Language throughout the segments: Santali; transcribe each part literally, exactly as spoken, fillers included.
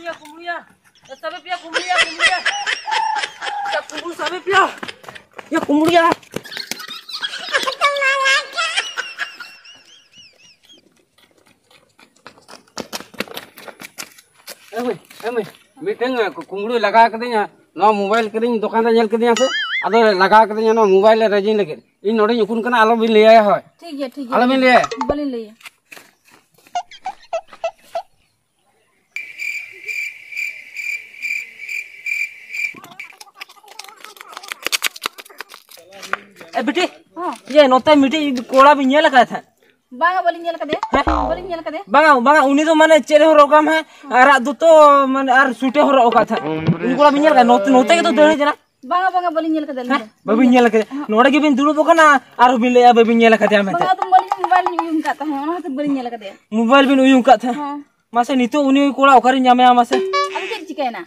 ᱭᱟ ᱠᱩᱢᱵᱽᱲᱩᱭᱟ, ᱭᱟ ᱥᱟᱵᱮ ᱯᱮᱭᱟ ᱠᱩᱢᱵᱽᱲᱩᱭᱟ, ᱠᱩᱢᱵᱽᱲᱩᱭᱟ᱾ ᱭᱟ ᱠᱩᱢᱵᱽᱲᱩ ᱥᱟᱵᱮ ᱯᱮᱭᱟ᱾ ᱭᱟ ᱠᱩᱢᱵᱽᱲᱩᱭᱟ᱾ ᱮ ᱢᱟᱹᱭ, ᱮ ᱢᱟᱹᱭ, ᱢᱤᱫᱴᱟᱝ ᱠᱩᱢᱵᱽᱲᱩᱭ ᱞᱟᱜᱟ ᱠᱟᱫᱤᱧᱟ᱾ ᱱᱚᱣᱟ ᱢᱳᱵᱟᱭᱤᱞ ᱠᱤᱨᱤᱧ ᱫᱚᱠᱟᱱ ᱨᱮ ᱧᱮᱞ ᱠᱮᱫᱮᱭᱟ ᱥᱮ, ᱟᱫᱚ ᱞᱟᱜᱟ ᱠᱟᱫᱤᱧᱟ ᱱᱚᱣᱟ ᱢᱳᱵᱟᱭᱤᱞ ᱨᱮ ᱨᱮᱡᱤᱝ ᱞᱟᱹᱜᱤᱫ᱾ ᱤᱧ ᱱᱚᱰᱮᱧ ᱩᱠᱩᱱ ᱠᱟᱱᱟ, ᱟᱞᱚ ᱵᱤᱱ ᱞᱟᱹᱭᱟᱭᱟ ᱦᱳᱭ᱾ ᱴᱷᱤᱠ ᱜᱮᱭᱟ, ᱴᱷᱤᱠ ᱜᱮᱭᱟ᱾ ᱟᱞᱚ ᱵᱤᱱ ᱞᱟᱹᱭᱟ᱾ ᱵᱟᱹᱞᱤᱧ ᱞᱟᱹᱭᱟ᱾ ᱮ ᱵᱤᱴᱤ, ᱦᱚᱸ᱾ ᱤᱭᱟᱹ ᱱᱚᱛᱮ ᱢᱤᱫᱴᱤᱡ ᱠᱚᱲᱟ ᱵᱤᱱ ᱧᱮᱞ ᱟᱠᱟᱫ ᱛᱟᱦᱮᱸᱫ? ᱵᱟᱝᱟ, ᱵᱟᱹᱞᱤᱧ ᱧᱮᱞ ᱟᱠᱟᱫᱮᱭᱟ᱾ ᱦᱮᱸ? ᱵᱟᱹᱞᱤᱧ ᱧᱮᱞ ᱟᱠᱟᱫᱮᱭᱟ᱾ ᱵᱟᱝᱟ, ᱵᱟᱝᱟ, ᱩᱱᱤ ᱫᱚ ᱢᱟᱱᱮ ᱪᱮᱫ ᱦᱚᱸ ᱦᱚᱨᱚᱜ ᱵᱟᱝ, ᱦᱮᱸ, ᱟᱨᱟᱜ ᱫᱚᱛᱚ ᱢᱟᱱᱮ ᱟᱨ ᱥᱩᱴ ᱮ ᱦᱚᱨᱚᱜ ᱟᱠᱟᱫ ᱛᱟᱦᱮᱸᱫ᱾ ᱩᱱᱤ ᱠᱚᱲᱟ ᱵᱤᱱ ᱧᱮᱞ ᱟᱠᱟᱫ? ᱱᱚᱛᱮ, ᱱᱚᱛᱮ ᱜᱮᱛᱚ ᱫᱟᱹᱲ ᱦᱮᱡ ᱮᱱᱟ᱾ ᱵᱟᱝᱟ, ᱵᱟᱝᱟ, ᱵᱟᱹᱞᱤᱧ ᱧᱮᱞ ᱟᱠᱟᱫᱮᱭᱟ ᱟᱹᱞᱤᱧ ᱦᱮᱸ? ᱫᱚ᱾ ᱵᱟᱹᱵᱤᱱ ᱧᱮᱞ ᱟᱠᱟᱫᱮᱭᱟ? ᱦᱮᱸ᱾ ᱱᱚᱰᱮ ᱜᱮᱵᱤᱱ ᱫᱩᱲᱩᱵ ᱟᱠᱟᱱᱟ, ᱟᱨᱦᱚᱸ ᱵᱤᱱ ᱞᱟᱹᱭᱮᱫᱼᱟ ᱵᱟᱹᱵᱤᱱ ᱧᱮᱞ ᱟᱠᱟᱫᱮᱭᱟ ᱢᱮᱱᱛᱮ᱾ ᱵᱟᱝᱟ, ᱟᱫᱚ ᱢᱟᱹᱞᱤᱧ ᱢᱳᱵᱟᱭᱤᱞ ᱞᱤᱧ ᱩᱭᱩᱝ ᱟᱠᱟᱫ ᱛᱟᱦᱮᱸᱫ, ᱚᱱᱟ ᱠᱷᱟᱹᱛᱤᱨ ᱵᱟᱹᱞᱤᱧ ᱧᱮᱞ ᱟᱠᱟᱫᱮᱭᱟ᱾ ᱢᱳᱵᱟᱭᱤᱞ ᱵᱤᱱ ᱩᱭᱩᱝ ᱟᱠᱟᱫ ᱛᱟᱦᱮᱸᱫ? ᱦᱮᱸ᱾ ᱢᱟᱥᱮ, ᱱᱤᱛᱚᱜ ᱩᱱᱤ ᱠᱚᱲᱟ ᱚᱠᱟᱨᱮ ᱧᱟᱢᱮᱭᱟ ᱢᱟᱥᱮ? ᱟᱫᱚ ᱪᱮᱫ ᱪᱤᱠᱟᱹᱭᱮᱱᱟ?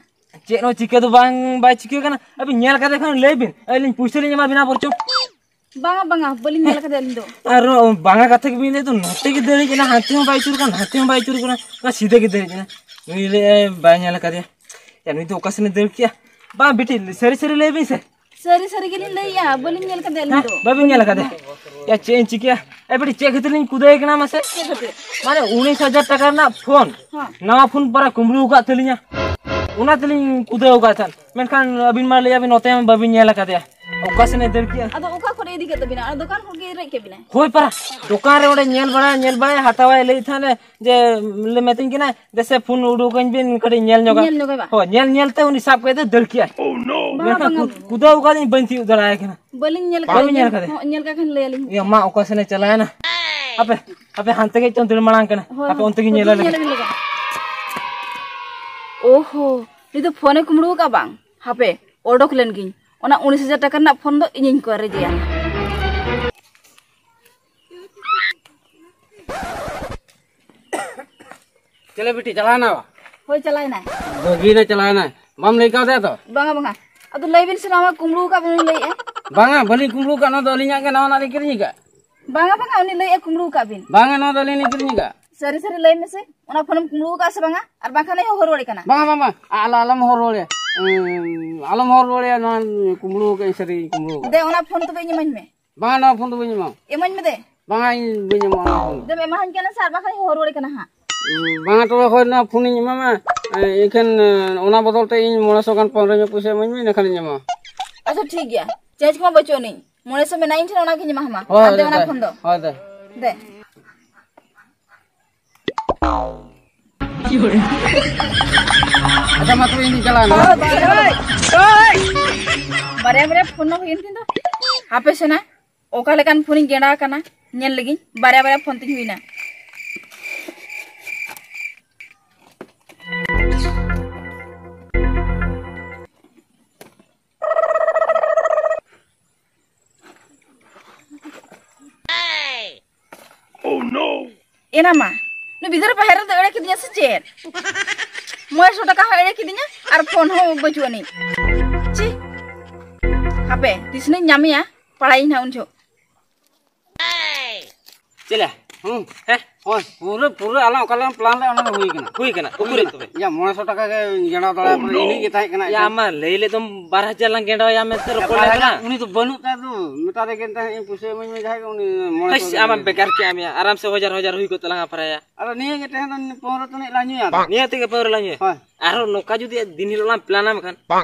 ᱪᱮᱫ ᱦᱚᱸ ᱪᱤᱠᱟᱹ ᱫᱚ ᱵᱟᱝ, ᱵᱟᱭ ᱪᱤᱠᱟᱹ ᱠᱟᱱᱟ᱾ ᱟᱹᱵᱤᱱ ᱧᱮᱞ ᱠᱟᱫᱮ ᱠᱷᱟᱱ ᱞᱟᱹᱭ ᱵᱤᱱ, ᱟᱹᱞᱤᱧ ᱯᱩᱭᱥᱟᱹ ᱞᱤᱧ ᱮᱢᱟ ᱵᱤᱱᱟ ᱵᱚᱨᱪᱚᱝ᱾ ᱵᱟᱝᱟ, ᱵᱟᱝᱟ, ᱵᱟᱹᱞᱤᱧ ᱧᱮᱞ ᱠᱟᱫᱮᱭᱟ ᱟᱹᱞᱤᱧ ᱫᱚ᱾ ᱟᱨ ᱵᱟᱝᱟ ᱠᱟᱛᱷᱟ ᱜᱮᱵᱤᱱ ᱞᱟᱹᱭ ᱫᱚ, ᱱᱚᱛᱮ ᱜᱮ ᱫᱟᱹᱲ ᱦᱮᱡ ᱮᱱᱟ, ᱦᱟᱱᱛᱮ ᱦᱚᱸ ᱵᱟᱭ ᱟᱹᱪᱩᱨ ᱠᱟᱱᱟ, ᱱᱟᱛᱮ ᱦᱚᱸ ᱵᱟᱭ ᱟᱹᱪᱩᱨ ᱠᱟᱱᱟ, ᱚᱱᱟ ᱥᱤᱫᱷᱟᱹ ᱜᱮ ᱫᱟᱹᱲ ᱦᱮᱡ ᱮᱱᱟ᱾ ᱩᱱᱤ ᱞᱟᱹᱭ ᱮᱫᱟᱭ ᱵᱟᱭ ᱧᱮᱞ ᱠᱟᱫᱮᱭᱟ᱾ ᱭᱟ, ᱱᱩᱭ ᱫᱚ ᱚᱠᱟ ᱥᱮᱱᱮ ᱫᱟᱹᱲ ᱠᱮᱜᱼᱟ? ᱵᱟᱝ ᱵᱤᱴᱤ, ᱥᱟᱹᱨᱤ ᱥᱟᱹᱨᱤ ᱞᱟᱹᱭ ᱵᱤᱱ ᱥᱮ᱾ ᱥᱟᱹᱨᱤ ᱥᱟᱹᱨᱤ ᱜᱮᱞᱤᱧ ᱞᱟᱹᱭᱮᱜᱼᱟ, ᱵᱟᱹᱞᱤᱧ ᱧᱮᱞ ᱠᱟᱫᱮᱭᱟ ᱟᱹᱞᱤᱧ ᱦᱮᱸ? ᱫᱚ᱾ ᱵᱟᱹᱵᱤᱱ ᱧᱮᱞ ᱠᱟᱫᱮᱭᱟ? ᱭᱟ, ᱪᱮᱫ ᱤᱧ ᱪᱤᱠᱟᱹᱭᱟ? ᱮ ᱵᱤᱴᱤ, ᱪᱮᱫ ᱠᱷᱟᱹᱛᱤᱨ ᱞᱤᱧ ᱠᱩᱫᱟᱹᱭ ᱠᱟᱱᱟ ᱢᱟᱥᱮ? ᱪᱮᱫ ᱠᱷᱟᱹᱛᱤᱨ? ᱢᱟᱱᱮ ᱩᱱᱤᱥ ᱦᱟᱡᱟᱨ ᱴᱟᱠᱟ ᱨᱮᱱᱟᱜ ᱯᱷᱳᱱ, ᱦᱮᱸ᱾ ᱱᱟᱣᱟ ᱯᱷᱳᱱ ᱯᱟᱨᱟ ᱠᱩᱢᱵᱽᱲᱩ ᱟᱠᱟᱫ ᱛᱟᱹᱞᱤᱧᱟ᱾ ᱚᱱᱟ ᱛᱮᱞᱤᱧ ᱠᱩᱫᱟᱹᱣ ᱟᱠᱟᱫ ᱛᱟᱦᱮᱸᱫ᱾ ᱢᱮᱱᱠᱷᱟᱱ ᱟᱹᱵᱤᱱ ᱢᱟ ᱞᱟᱹᱭᱟ ᱵᱤᱱ ᱱᱚᱛᱮ ᱢᱟ ᱵᱟᱹᱵᱤᱱ ᱧᱮᱞ ᱟᱠᱟᱫᱮᱭᱟ᱾ ᱚᱠᱟ ᱥᱮᱱᱮ ᱫᱟᱹᱲ ᱠᱮᱜᱼᱟ? ᱟᱫᱚ ᱚᱠᱟ ᱠᱷᱚᱱ ᱤᱫᱤ ᱠᱮᱫ ᱛᱟᱹᱵᱤᱱᱟ? ᱚᱱᱟ ᱫᱚᱠᱟᱱ ᱠᱷᱚᱱ ᱜᱮ ᱨᱮᱡ ᱠᱮᱫ ᱵᱤᱱᱟ? ᱦᱳᱭ ᱯᱟᱨᱟ, ᱫᱚᱠᱟᱱ ᱨᱮ ᱚᱸᱰᱮ ᱧᱮᱞ ᱵᱟᱲᱟᱭ, ᱧᱮᱞ ᱵᱟᱲᱟᱭ, ᱦᱟᱛᱟᱣᱟᱭ ᱞᱟᱹᱭᱮᱫ ᱛᱟᱦᱮᱸᱫ ᱡᱮ, ᱞᱮ ᱢᱮᱛᱟᱹᱧ ᱠᱟᱱᱟ, "ᱫᱮᱥᱮ ᱯᱷᱳᱱ ᱩᱰᱩᱠᱟᱹᱧ ᱵᱤᱱ, ᱠᱟᱹᱴᱤᱡ ᱧᱮᱞ ᱧᱚᱜᱟ᱾" ᱧᱮᱞ ᱧᱚᱜᱟᱭ ᱵᱟ? ᱦᱳᱭ, ᱧᱮᱞ ᱧᱮᱞ ᱛᱮ ᱩᱱᱤ ᱥᱟᱵ ᱠᱟᱛᱮ ᱫᱟᱹᱲ ᱠᱮᱜᱼᱟᱭ᱾ ᱵᱟᱝᱟ, ᱢᱮᱱᱠᱷᱟᱱ ᱵᱟᱝᱟ᱾ ᱠᱩ-, ᱠᱩᱫᱟᱹᱣ ᱟᱠᱟᱫᱤᱧ, ᱵᱟᱹᱧ ᱛᱤᱭᱳᱜ ᱫᱟᱲᱮᱭᱟᱭ ᱠᱟᱱᱟ᱾ ᱵᱟᱹᱞᱤᱧ ᱧᱮᱞ ᱵᱟᱹᱵᱤᱱ ᱠᱟᱫᱮᱭᱟ᱾ ᱧᱮᱞ ᱠᱟᱫᱮᱭᱟ? ᱦᱚᱸ, ᱧᱮᱞ ᱠᱟᱜ ᱠᱷᱟᱱ ᱞᱟᱹᱭ ᱟᱹᱞᱤᱧ᱾ ᱤᱭᱟᱹ, ᱢᱟ, ᱚᱠᱟ ᱥᱮᱱᱮ ᱪᱟᱞᱟᱣᱮᱱᱟ? ᱦᱟᱯᱮ, ᱦᱟᱯᱮ, ᱦᱟᱱᱛᱮ ᱜᱮ ᱪᱚᱝ ᱫᱟᱹᱲ ᱢᱟᱲᱟᱝ ᱠᱟᱱᱟ᱾ ᱦᱳᱭ, ᱦᱟᱯᱮ, ᱦᱳᱭ᱾ ᱚᱱᱛᱮ ᱜᱤᱧ ᱧᱮᱞ ᱧᱮᱞ ᱞᱮᱜᱮ᱾ ᱟᱹᱞᱤᱧ ᱞᱮᱜᱮ᱾ ᱳᱦᱳ, ᱱᱩᱭ ᱫᱚ ᱯᱷᱳᱱᱮ ᱠᱩᱢᱵᱽᱲᱩ ᱟᱠᱟᱫ ᱵᱟᱝ? ᱦᱟᱯᱮ, ᱚᱰᱚᱠ ᱞᱮᱱ ᱜᱤᱧ᱾ ᱚᱱᱟ ᱩᱱᱤᱥ ᱦᱟᱡᱟᱨ ᱴᱟᱠᱟ ᱨᱮᱱᱟᱜ ᱯᱷᱳᱱ ᱫᱚ ᱤᱧᱤᱧ ᱠᱚᱭ ᱨᱮᱡᱮᱭᱟ᱾ ᱪᱮᱞᱮ ᱵᱤᱴᱤ ᱪᱟᱞᱟᱣᱱᱟ ᱵᱟ? ᱦᱳᱭ, ᱪᱟᱞᱟᱣᱱᱟᱭ᱾ ᱵᱷᱟᱹᱜᱤᱱᱟ ᱪᱟᱞᱟᱣᱱᱟᱭ᱾ ᱵᱟᱢ ᱞᱟᱹᱭ ᱠᱟᱣᱫᱮᱭᱟ ᱛᱚ? ᱵᱟᱝᱟ, ᱵᱟᱝᱟ᱾ ᱟᱫᱚ ᱞᱟᱹᱭ ᱵᱤᱱ ᱥᱮ, ᱱᱚᱣᱟ ᱠᱩᱢᱵᱽᱲᱩ ᱟᱠᱟᱫ ᱵᱤᱱ ᱞᱟᱹᱭᱮᱫᱼᱟ? ᱵᱟᱝᱟ, ᱵᱟᱹᱞᱤᱧ ᱠᱩᱢᱵᱽᱲᱩ ᱟᱠᱟᱫ, ᱱᱚᱣᱟ ᱫᱚ ᱟᱹᱞᱤᱧᱟᱜ ᱜᱮ, ᱱᱟᱣᱟᱱᱟᱜ ᱞᱤᱧ ᱠᱤᱨᱤᱧ ᱟᱠᱟᱫ᱾ ᱵᱟᱝᱟ, ᱵᱟᱝᱟ, ᱩᱱᱤ ᱞᱟᱹᱭᱮᱫᱼᱟ ᱠᱩᱢᱵᱽᱲᱩ ᱟᱠᱟᱫ ᱵᱤᱱ᱾ ᱵᱟᱝᱟ, ᱱᱚᱣᱟ ᱫᱚ ᱟᱹᱞᱤᱧ ᱞᱤᱧ ᱠᱤᱨᱤᱧ ᱟᱠᱟᱫ᱾ ᱥᱟᱹᱨᱤ ᱥᱟᱹᱨᱤ ᱞᱟᱹᱭ ᱢᱮᱥᱮ, ᱚᱱᱟ ᱯᱷᱳᱱᱮᱢ ᱠᱩᱢᱵᱽᱲᱩ ᱟᱠᱟᱫᱼᱟ ᱥᱮ ᱵᱟᱝᱟ? ᱟᱨ ᱵᱟᱝᱠᱷᱟᱱ ᱤᱧ ᱦᱚᱦᱚ ᱨᱩᱣᱟᱹᱲ ᱠᱟᱱᱟ᱾ ᱵᱟᱝᱟ, ᱵᱟᱝᱟ, ᱵᱟᱝᱟ᱾ ᱟ-, ᱟᱞᱚ, ᱟᱞᱚᱢ ᱦᱚᱦᱚ ᱨᱩᱣᱟᱹᱲᱮᱭᱟ᱾ ᱩᱸ, ᱟᱞᱚᱢ ᱦᱚᱦᱚ ᱨᱩᱣᱟᱹᱲᱮᱭᱟ, ᱱᱚᱣᱟ ᱠᱩᱢᱵᱽᱲᱩ ᱟᱠᱟᱫ ᱟᱹᱧ, ᱥᱟᱹᱨᱤ ᱠᱩᱢᱵᱽᱲᱩ ᱟᱠᱟᱫ᱾ ᱫᱮ, ᱚᱱᱟ ᱯᱷᱳᱱ ᱛᱚᱵᱮ ᱤᱧ ᱮᱢᱟᱹᱧ ᱢᱮ᱾ ᱵᱟᱝᱟ, ᱱᱚᱣᱟ ᱯᱷᱳᱱ ᱫᱚ ᱵᱟᱹᱧ ᱮᱢᱟᱢᱟ᱾ ᱮᱢᱟᱹᱧ ᱢᱮ ᱫᱮ᱾ ᱵᱟᱝᱟ, ᱤᱧ ᱵᱟᱹᱧ ᱮᱢᱟᱢᱟ ᱱᱚᱣᱟ ᱯᱷᱳᱱ ᱫᱚ᱾ ᱫᱮᱢ ᱮᱢᱟᱦᱟᱹᱧ ᱠᱟᱱᱟ ᱥᱮ ᱟᱨ ᱵᱟᱝᱠᱷᱟᱱ ᱤᱧ ᱦᱚᱦᱚ ᱨᱩᱣᱟᱹᱲ ᱠᱟᱱᱟ ᱦᱟᱸᱜ᱾ ᱩᱸ, ᱵᱟᱝᱟ, ᱛᱚᱵᱮ ᱦᱳᱭ, ᱱᱚᱣᱟ ᱯᱷᱳᱱᱤᱧ ᱮᱢᱟᱢᱟ᱾ ᱮ, ᱮᱱᱠᱷᱟᱱ, ᱮ, ᱚᱱᱟ ᱵᱚᱫᱚᱞ ᱛᱮ ᱤᱧ ᱢᱚᱬᱮ ᱥᱚ ᱜᱟᱱ ᱯᱚᱱᱨᱚ ᱧᱚᱜ ᱯᱩᱭᱥᱟᱹ ᱤᱢᱟᱹᱧ ᱢᱮ, ᱤᱱᱟᱹ ᱠᱷᱟᱱᱤᱧ ᱮᱢᱟᱢᱟ᱾ ᱟᱪᱪᱷᱟ, ᱴᱷᱤᱠ ᱜᱮᱭᱟ᱾ ᱪᱮᱧᱡᱽ ᱠᱚᱢᱟ ᱵᱟᱹᱪᱩᱜ ᱟᱹᱱᱤᱡ᱾ ᱢᱚᱬᱮ ᱥᱚ ᱢᱮᱱᱟᱜᱼᱟ ᱤᱧ ᱴᱷᱮᱱ, ᱚᱱᱟ ᱜᱤᱧ ᱮᱢᱟᱢᱟ᱾ ᱦᱳᱭ, ᱟᱨ ᱦᱳᱭ, ᱫᱮ, ᱚᱱᱟ ᱦᱳᱭ, ᱯᱷᱳᱱ ᱫᱚ᱾ ᱦᱳᱭ, ᱫᱮ᱾ ᱫᱮ᱾ ᱟᱪᱪᱷᱟ, ᱢᱟ ᱛᱚᱵᱮ ᱤᱧ ᱪᱟᱞᱟᱣ ᱮᱱᱟ᱾ ᱵᱟᱨᱭᱟ ᱵᱟᱨᱭᱟ ᱯᱷᱳᱱ ᱢᱟ ᱦᱩᱭᱮᱱ ᱛᱤᱧ ᱫᱚ᱾ ᱦᱟᱯᱮ ᱥᱮᱱᱟ, ᱚᱠᱟ ᱞᱮᱠᱟᱱ ᱯᱷᱳᱱᱤᱧ ᱜᱮᱸᱰᱟ ᱟᱠᱟᱱᱟ, ᱧᱮᱞ ᱞᱮᱜᱤᱧ᱾ ᱵᱟᱨᱭᱟ ᱵᱟᱨᱭᱟ ᱯᱷᱳᱱ ᱛᱤᱧ ᱦᱩᱭᱱᱟ᱾ ᱮᱱᱟ ᱢᱟ, ᱱᱩᱭ ᱵᱤᱫᱷᱩᱨ ᱯᱟᱦᱮᱨ ᱫᱚ ᱮᱲᱮ ᱠᱤᱫᱤᱧᱟ ᱥᱮ ᱪᱮᱫ? ᱢᱚᱬᱮ ᱥᱚ ᱴᱟᱠᱟ ᱦᱚᱸ ᱮᱲᱮ ᱠᱤᱫᱤᱧᱟ ᱟᱨ ᱯᱷᱳᱱ ᱦᱚᱸ ᱵᱟᱹᱪᱩᱜ ᱟᱹᱱᱤᱡ᱾ ᱪᱤ, ᱦᱟᱯᱮ, ᱛᱤᱥ ᱱᱟᱧ ᱧᱟᱢᱮᱭᱟ, ᱯᱟᱲᱟᱭᱤᱧ ᱦᱟᱸᱜ ᱩᱱ ᱡᱚᱦᱚᱜ᱾ ᱪᱮᱞᱮ? ᱦᱩᱸ᱾ ᱦᱮᱸ? ᱦᱳᱭ, ᱯᱩᱨᱟᱹ, ᱯᱩᱨᱟᱹ ᱟᱞᱟᱝ ᱚᱠᱟ ᱞᱮᱠᱟᱱ ᱯᱞᱟᱱ ᱞᱮᱫ, ᱚᱱᱟ ᱫᱚ ᱦᱩᱭ ᱠᱟᱱᱟ᱾ ᱦᱩᱭ ᱠᱟᱱᱟ? ᱩᱠᱩᱨᱮ ᱛᱚᱵᱮ? ᱭᱟ, ᱢᱚᱬᱮ ᱥᱚ ᱴᱟᱠᱟ ᱜᱮ ᱜᱮᱸᱰᱟᱣ ᱫᱟᱲᱮᱭᱟᱜ ᱠᱟᱱᱟ, ᱤᱱᱤᱡ ᱜᱮ ᱛᱟᱦᱮᱸ ᱠᱟᱱᱟ ᱭᱟ, ᱮᱱᱠᱷᱟᱱ᱾ ᱟᱢ ᱢᱟ ᱞᱟᱹᱭ ᱞᱮᱫ ᱫᱚᱢ ᱵᱟᱨ ᱦᱟᱡᱟᱨ ᱞᱟᱝ ᱜᱮᱸᱰᱟᱣᱟ, ᱭᱟ ᱢᱮᱱᱛᱮ ᱨᱚᱯᱚᱲ ᱞᱮᱱ ᱛᱟᱞᱟᱝ᱾ ᱩᱱᱤ ᱫᱚ ᱵᱟᱹᱱᱩᱜ ᱛᱟᱭ ᱫᱚ, ᱢᱮᱛᱟ ᱫᱮ ᱠᱟᱱ ᱛᱟᱦᱮᱸᱫ ᱤᱧ, ᱯᱩᱭᱥᱟᱹ ᱤᱢᱟᱹᱧ ᱢᱮ ᱡᱟᱦᱟᱸᱭ ᱜᱮ, ᱩᱱᱤ ᱢᱚᱬᱮ ᱦᱟᱹᱭᱥ, ᱥᱚ ᱟᱢᱟᱜ ᱜᱮ᱾ ᱵᱮᱠᱟᱨ ᱠᱮᱜ ᱟᱢ ᱭᱟ, ᱟᱨᱟᱢ ᱥᱮ ᱦᱟᱡᱟᱨ ᱦᱟᱡᱟᱨ ᱦᱩᱭ ᱠᱚᱜ ᱛᱟᱞᱟᱝᱟ ᱯᱨᱟᱭᱟ᱾ ᱟᱫᱚ ᱱᱤᱭᱟᱹ ᱜᱮ ᱛᱟᱦᱮᱸ ᱫᱚ, ᱯᱟᱹᱣᱨᱟᱹ ᱛᱟᱹᱱᱤᱡ ᱞᱟᱝ ᱧᱩᱭᱟ᱾ ᱱᱤᱭᱟᱹ ᱛᱮᱜᱮ ᱯᱟᱹᱣᱨᱟᱹ ᱞᱟᱝ ᱧᱩᱭᱟ? ᱦᱳᱭ᱾ ᱟᱨᱦᱚᱸ ᱱᱚᱝᱠᱟ ᱡᱩᱫᱤ ᱫᱤᱱ ᱦᱤᱞᱳᱜ ᱞᱟᱝ ᱯᱞᱟᱱᱟ ᱢᱮᱱᱠᱷᱟᱱ,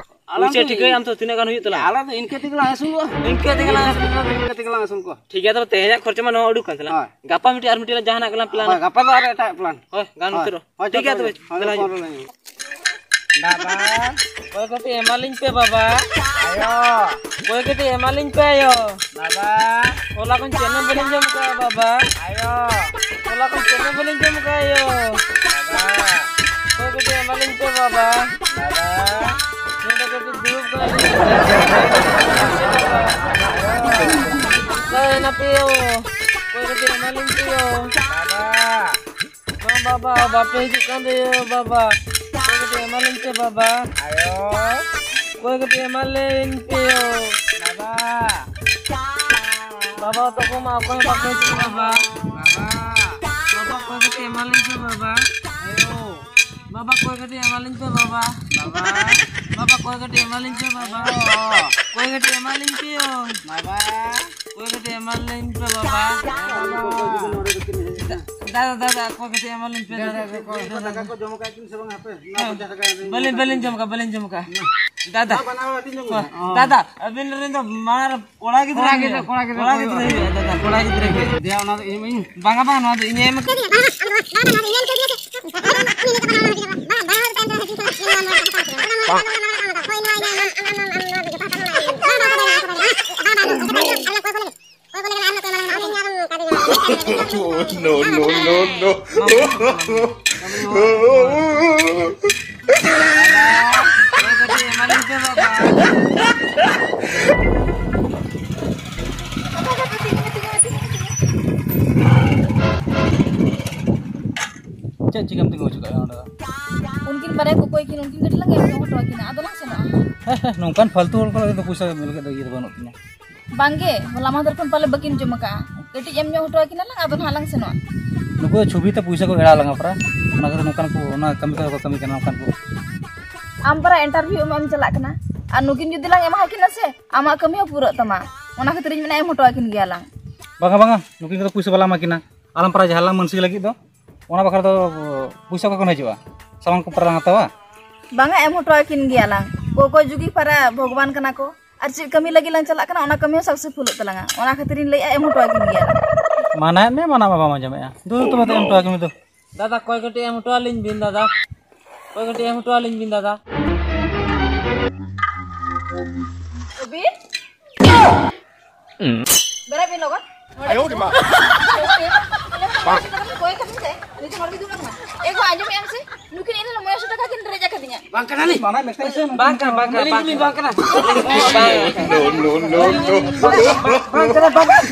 ᱟᱞᱟᱝ ᱯᱩᱭᱥᱟᱹ ᱫᱚ ᱴᱷᱤᱠᱟᱹᱭᱟᱢ ᱛᱚ ᱛᱤᱱᱟᱹᱜ ᱜᱟᱱ ᱦᱩᱭᱩᱜ ᱛᱟᱞᱟᱝᱟ? ᱟᱞᱟᱝ ᱫᱚ ᱤᱱᱠᱟᱹ ᱛᱮᱜᱮ ᱞᱟᱝ ᱟᱹᱥᱩᱞᱚᱜᱼᱟ᱾ ᱤᱱᱠᱟᱹ ᱛᱮᱜᱮ ᱞᱟᱝ ᱟᱹᱥᱩᱞᱚᱜᱼᱟ᱾ ᱤᱱᱠᱟᱹ ᱛᱮᱜᱮ ᱞᱟᱝ ᱟᱹᱥᱩᱞ ᱠᱚᱣᱟ᱾ ᱴᱷᱤᱠ ᱜᱮᱭᱟ, ᱛᱚᱵᱮ ᱛᱮᱦᱮᱧᱟᱜ ᱠᱷᱚᱨᱪᱟ ᱢᱟ ᱱᱚᱣᱟ ᱩᱰᱩᱠ ᱠᱟᱱ ᱛᱟᱞᱟᱝ᱾ ᱦᱳᱭ᱾ ᱜᱟᱯᱟ ᱢᱤᱫᱴᱤᱡ ᱟᱨ ᱢᱤᱫᱴᱤᱡ ᱞᱟᱝ ᱡᱟᱦᱟᱱᱟᱜ ᱜᱮᱞᱟᱝ ᱯᱞᱟᱱᱟ᱾ ᱦᱳᱭ, ᱜᱟᱯᱟ ᱫᱚ ᱟᱨ ᱮᱴᱟᱜ ᱯᱞᱟᱱ᱾ ᱦᱳᱭ, ᱦᱳᱭ, ᱦᱳᱭ, ᱦᱳᱭ, ᱦᱳᱭ᱾ ᱫᱟᱫᱟ, ᱚᱠᱚᱭ ᱠᱟᱹᱴᱤᱡ ᱮᱢᱟᱞᱤᱧ ᱯᱮ ᱵᱟᱵᱟ᱾ ᱟᱭᱳ᱾ ᱚᱠᱚᱭ ᱠᱟᱹᱴᱤᱡ ᱮᱢᱟᱞᱤᱧ ᱯᱮ ᱟᱭᱳ᱾ ᱵᱟᱵᱟ᱾ ᱦᱚᱞᱟ ᱠᱷᱚᱱ ᱪᱮᱫ ᱦᱚᱸ ᱵᱟᱹᱞᱤᱧ ᱡᱚᱢ ᱠᱟᱜᱼᱟ ᱵᱟᱵᱟ᱾ ᱟᱭᱳ᱾ ᱦᱚᱞᱟ ᱠᱷᱚᱱ ᱪᱮᱫ ᱦᱚᱸ ᱵᱟᱹᱞᱤᱧ ᱡᱚᱢ ᱠᱟᱜᱼᱟ ᱟᱭᱳ᱾ ᱵᱟᱵᱟ᱾ ᱚᱠᱚᱭ ᱠᱟᱹᱴᱤᱡ ᱮᱢᱟᱞᱤᱧ ᱯᱮ ᱵᱟᱵᱟ᱾ ᱵᱟᱵᱟ᱾ ᱱᱚᱰᱮ ᱠᱟᱹᱴᱤᱡ ᱫᱩᱲᱩᱵ ᱠᱟᱱᱟ ᱞᱤᱧ᱾ ᱚᱠᱚᱭ ᱮᱱᱟ ᱯᱮ ᱭᱳ? ᱚᱠᱚᱭ ᱠᱟᱹᱴᱤᱡ ᱮᱢᱟᱞᱤᱧ ᱯᱮ ᱭᱳ᱾ ᱵᱟᱵᱟ᱾ ᱢᱟ ᱵᱟᱵᱟ, ᱵᱟᱯᱮ ᱦᱤᱡᱩᱜ ᱠᱟᱱ ᱫᱚ ᱭᱳ ᱵᱟᱵᱟ᱾ ᱚᱠᱚᱭ ᱠᱟᱹᱴᱤᱡ ᱮᱢᱟᱞᱤᱧ ᱯᱮ ᱵᱟᱵᱟ᱾ ᱟᱭᱳ᱾ ᱚᱠᱚᱭ ᱠᱟᱹᱴᱤᱡ ᱮᱢᱟᱞᱤᱧ ᱯᱮ ᱭᱳ᱾ ᱵᱟᱵᱟ᱾ ᱵᱟᱵᱟ ᱛᱟᱠᱚ ᱢᱟ ᱚᱠᱚᱭ ᱦᱚᱸ ᱵᱟᱠᱚ ᱦᱤᱡᱩᱜ ᱠᱟᱱᱟ ᱵᱟᱵᱟ᱾ ᱵᱟᱵᱟ᱾ ᱵᱟᱵᱟ᱾ ᱠᱟᱹᱴᱤᱡ ᱮᱢᱟᱞᱤᱧ ᱯᱮ ᱵᱟᱵᱟ᱾ ᱟᱭᱳ᱾ ᱵᱟᱵᱟ, ᱠᱚᱭ ᱠᱟᱹᱴᱤᱡ ᱮᱢᱟᱞᱤᱧ ᱯᱮ ᱵᱟᱵᱟ᱾ ᱵᱟᱵᱟ᱾ ᱵᱟᱵᱟ, ᱠᱚᱭ ᱠᱟᱹᱴᱤᱡ ᱮᱢᱟᱞᱤᱧ ᱯᱮ ᱵᱟᱵᱟ᱾ ᱚ᱾ ᱠᱚᱭ ᱠᱟᱹᱴᱤᱡ ᱮᱢᱟᱞᱤᱧ ᱯᱮ ᱳᱭ᱾ ᱵᱟᱵᱟ᱾ ᱠᱚᱭ ᱠᱟᱹᱴᱤᱡ ᱮᱢᱟᱞᱤᱧ ᱯᱮ ᱵᱟᱵᱟ᱾ ᱫᱟᱫᱟ, ᱫᱟᱫᱟ, ᱠᱚᱭ ᱠᱟᱹᱴᱤᱡ ᱮᱢᱟᱞᱤᱧ ᱯᱮ ᱫᱟᱫᱟ᱾ ᱫᱟᱠᱟ ᱠᱚ ᱡᱚᱢ ᱠᱟᱜ ᱠᱤᱱ ᱥᱮ ᱵᱟᱝ ᱦᱟᱯᱮ? ᱱᱚᱣᱟ ᱯᱚᱧᱪᱟᱥ ᱴᱟᱠᱟ ᱨᱮ ᱵᱟᱹᱞᱤᱧ, ᱵᱟᱹᱞᱤᱧ ᱡᱚᱢ ᱠᱟᱜ, ᱵᱟᱹᱞᱤᱧ ᱡᱚᱢ ᱠᱟᱜ᱾ ᱫᱟᱫᱟ᱾ ᱵᱟᱱᱟ ᱦᱚᱲ ᱟᱹᱛᱤᱧ ᱡᱚᱝ ᱢᱮ᱾ ᱫᱟᱫᱟ, ᱟᱹᱵᱤᱱ ᱨᱮᱱ ᱫᱚ ᱢᱟᱨ ᱠᱚᱲᱟ ᱜᱤᱫᱽᱨᱟᱹ ᱠᱚᱲᱟ ᱜᱤᱫᱽᱨᱟᱹ, ᱦᱩᱭᱩᱜᱼᱟ᱾ ᱠᱚᱲᱟ ᱜᱤᱫᱽᱨᱟᱹ, ᱠᱚᱲᱟ ᱜᱤᱫᱽᱨᱟᱹ ᱦᱩᱭᱩᱜᱼᱟ᱾ ᱫᱟᱫᱟ, ᱠᱚᱲᱟ ᱜᱤᱫᱽᱨᱟᱹ ᱦᱩᱭᱩᱜᱼᱟ᱾ ᱫᱮᱭᱟ, ᱚᱱᱟ ᱫᱚ ᱤᱧ ᱮᱢᱟᱹᱧ᱾ ᱵᱟᱝᱟ, ᱵᱟᱝᱟ, ᱱᱚᱣᱟ ᱫᱚ ᱤᱧ ᱮᱢ ᱠᱟᱫᱟ᱾ No, no, no, no. ᱪᱮᱫ ᱪᱤᱠᱟᱹᱢ ᱛᱤᱸᱜᱩ ᱦᱚᱪᱚ ᱠᱟᱜᱼᱟ ᱚᱸᱰᱮ ᱫᱚ? ᱩᱱᱠᱤᱱ ᱵᱟᱨᱭᱟ ᱠᱚᱠᱚᱭ ᱠᱤᱱ, ᱩᱱᱠᱤᱱ ᱠᱟᱹᱴᱤᱡ ᱞᱟᱝ ᱮᱢ ᱧᱚᱜ ᱦᱚᱴᱚ ᱟᱹᱠᱤᱱᱟ, ᱟᱫᱚ ᱞᱟᱝ ᱥᱮᱱᱚᱜᱼᱟ᱾ ᱦᱮᱸ, ᱦᱮᱸ, ᱱᱚᱝᱠᱟᱱ ᱯᱷᱟᱞᱛᱩ ᱦᱚᱲ ᱠᱚ ᱞᱟᱹᱜᱤᱫ ᱫᱚ ᱯᱚᱭᱥᱟ ᱮᱢ ᱞᱟᱹᱜᱤᱫ ᱫᱚ ᱤᱭᱟᱹ ᱫᱚ ᱵᱟᱹᱱᱩᱜ ᱛᱤᱧᱟ᱾ ᱵᱟᱝᱜᱮ, ᱦᱚᱞᱟ ᱢᱟᱦᱫᱮᱨ ᱠᱷᱚᱱ ᱯᱟᱞᱮ ᱵᱟᱹᱠᱤᱱ ᱡᱚᱢ ᱟᱠᱟᱜᱼᱟ᱾ ᱠᱟᱹᱴᱤᱡ ᱮᱢ ᱧᱚᱜ ᱦᱚᱴᱚ ᱟᱹᱠᱤᱱᱟ ᱞᱟᱝ, ᱟᱫᱚ ᱱᱟᱦᱟᱜ ᱞᱟᱝ ᱥᱮᱱᱚᱜᱼᱟ᱾ ᱱᱩᱠᱩ ᱫᱚ ᱪᱷᱚᱵᱤ ᱛᱮ ᱯᱚᱭᱥᱟ ᱠᱚ ᱮᱲᱟᱣ ᱞᱟᱝᱟ ᱯᱟᱨᱟ, ᱚᱱᱟ ᱠᱷᱟᱹᱛᱤᱨ ᱱᱚᱝᱠᱟᱱ ᱠᱚ, ᱚᱱᱟ ᱠᱟᱹᱢᱤ ᱠᱚ ᱠᱟᱹᱢᱤ ᱠᱟᱱᱟ ᱱᱚᱝᱠᱟᱱ ᱠᱚ᱾ ᱟᱢ ᱯᱟᱨᱟ ᱤᱱᱴᱟᱨᱵᱷᱤᱭᱩ ᱮᱢᱚᱜ ᱮᱢ ᱪᱟᱞᱟᱜ ᱠᱟᱱᱟ, ᱟᱨ ᱱᱩᱠᱤᱱ ᱡᱩᱫᱤ ᱞᱟᱝ ᱮᱢᱟ ᱠᱤᱱᱟ ᱥᱮ, ᱟᱢᱟᱜ ᱠᱟᱹᱢᱤ ᱦᱚᱸ ᱯᱩᱨᱟᱹᱜ ᱛᱟᱢᱟ᱾ ᱚᱱᱟ ᱠᱷᱟᱹᱛᱤᱨ ᱤᱧ ᱢᱮᱱᱟ ᱮᱢ ᱦᱚᱴᱚ ᱟᱹᱠᱤᱱ ᱜᱮᱭᱟ ᱞᱟᱝ᱾ ᱵᱟᱝᱟ, ᱵᱟᱝᱟ, ᱱᱩᱠᱤᱱ ᱠᱚᱫᱚ ᱯᱚᱭᱥᱟ ᱵᱟᱞᱟ ᱮᱢᱟ ᱠᱤᱱᱟ᱾ ᱟᱞᱟᱝ ᱯᱟᱨᱟ ᱡᱟᱦᱟᱸ ᱞᱟᱝ ᱢᱟᱹᱱᱥᱤ ᱞᱟᱹᱜᱤᱫ ᱫᱚ, ᱚᱱᱟ ᱵᱟᱠᱷᱨᱟ ᱫᱚ ᱯᱚᱭᱥᱟ ᱚᱠᱟ ᱠᱷᱚᱱ ᱦᱤᱡᱩᱜᱼᱟ? ᱥᱟᱢᱟᱱ ᱠᱚ ᱯᱟᱨᱟ ᱞᱟᱝ ᱦᱟᱛᱟᱣᱟ᱾ ᱵᱟᱝᱟ, ᱮᱢ ᱦᱚᱴᱚ ᱟᱹᱠᱤᱱ ᱜᱮᱭᱟ ᱞᱟᱝ᱾ ᱚᱠᱚᱭ ᱡᱩᱜᱤ ᱯᱟᱨᱟ ᱵᱷᱚᱜᱚᱵᱟᱱ ᱠᱟᱱᱟ ᱠᱚ, ᱟᱨ ᱪᱮᱫ ᱠᱟᱹᱢᱤ ᱞᱟᱹᱜᱤᱫ ᱞᱟᱝ ᱪᱟᱞᱟᱜ ᱠᱟᱱᱟ, ᱚᱱᱟ ᱠᱟᱹᱢᱤ ᱦᱚᱸ ᱥᱟᱠᱥᱮᱥᱯᱷᱩᱞᱚᱜ ᱛᱟᱞᱟᱝᱟ᱾ ᱚᱱᱟ ᱠᱷᱟᱹᱛᱤᱨ ᱤᱧ ᱞᱟᱹᱭᱮᱫᱼᱟ, ᱮᱢ ᱦᱚᱴᱚ ᱟᱹᱠᱤᱱ ᱜᱮᱭᱟ ᱞᱟᱝ᱾ ᱢᱟᱱᱟᱭᱮᱫ ᱢᱮ, ᱢᱟᱱᱟ ᱢᱟ ᱵᱟᱢ ᱟᱸᱡᱚᱢᱮᱫᱼᱟ᱾ ᱫᱩ ᱛᱚᱵᱮ ᱫᱚ ᱮᱢ ᱦᱚᱴᱚ ᱟᱹᱠᱤᱱ ᱢᱮ ᱫᱩ᱾ ᱫᱟᱫᱟ, ᱠᱚᱭ ᱠᱟᱹᱴᱤᱡ ᱮᱢ ᱦᱚᱴᱚ ᱟᱹᱞᱤᱧ ᱵᱤᱱ ᱫᱟᱫᱟ᱾ ᱠᱚᱭ ᱠᱟᱹᱴᱤᱡ ᱮᱢ ᱦᱚᱴᱚ ᱟᱹᱞᱤᱧ ᱵᱤᱱ ᱫᱟᱫᱟ᱾ ᱟᱹᱵᱤᱱ? ᱵᱮᱨᱮᱫ ᱵᱤᱱ ᱞᱚᱜᱚᱱ᱾ ᱟᱭᱳ ᱨᱮ ᱢᱟ᱾ ᱠᱚᱭ ᱠᱟᱹᱴᱤᱡ ᱥᱮ, ᱱᱤᱛᱚᱜ ᱦᱚᱲ ᱜᱮ ᱫᱩᱲᱩᱵ ᱟᱠᱟᱱᱟ᱾ ᱮ ᱜᱚ, ᱟᱸᱡᱚᱢᱮᱫ ᱟᱢ ᱥᱮ? ᱱᱩᱠᱤᱱ ᱮᱱᱦᱤᱞᱳᱜ ᱢᱚᱬᱮ ᱥᱚ ᱴᱟᱠᱟ ᱠᱤᱱ ᱨᱮᱡ ᱟᱠᱟᱫᱤᱧᱟ᱾ ᱵᱟᱝ ᱠᱟᱱᱟ ᱞᱤᱧ᱾ ᱵᱟᱝ ᱠᱟᱱᱟ, ᱵᱟᱝ ᱠᱟᱱᱟ, ᱵᱟᱝ ᱠᱟᱱᱟ᱾ ᱵᱟᱝ ᱠᱟᱱᱟ᱾ No, no, no, no. ᱵᱟᱝ ᱠᱟᱱᱟ, ᱵᱟᱝ ᱠᱟᱱᱟ᱾